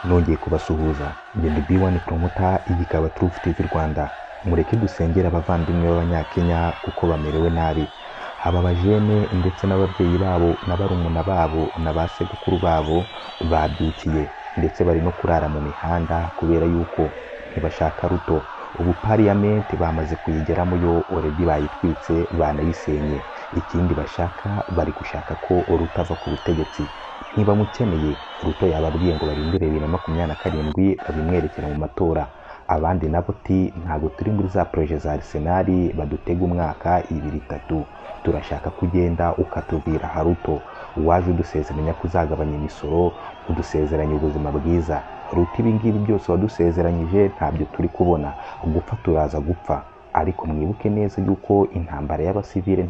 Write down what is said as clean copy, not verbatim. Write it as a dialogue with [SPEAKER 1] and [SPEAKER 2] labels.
[SPEAKER 1] Nongeye kubasuhuza, njye ndi B1 Promoter, iyi ikaba Truth TV Rwanda. Mureke dusengere abavandimwe b'Abanyakenya kuko bamerewe nabi. Haba abajene ndetse n'ababyeyi babo na barumuna babo na ba sekuru babo babyukiye ndetse bari no kurara mu mihanda kubera yuko ntibashaka Ruto. Ubu parliament bamaze kuyigeramo yo already bayitwitse banayisenye. Ikindi bashaka, bari gushaka ko Ruto ava ku butegetsi. Ntibamukeneye. Ruto yababwiye ngo barindire 2027 babimwerekera mu matora. Abandi nabo ti ntabwo turi muri za projet za Arsenal badutega umwaka, 2, 3. Turashaka ko ugenda ukatubwira ha Ruto, waje udusezeranya ko uzagabanya imisoro, udusezeranya ubuzima bwiza. Ruto, ibi ngibi byose wadusezeranyije ntabyo turi kubona. Gupfa turaza gupfa, ariko mwibuke neza yuko intambara y'abasivile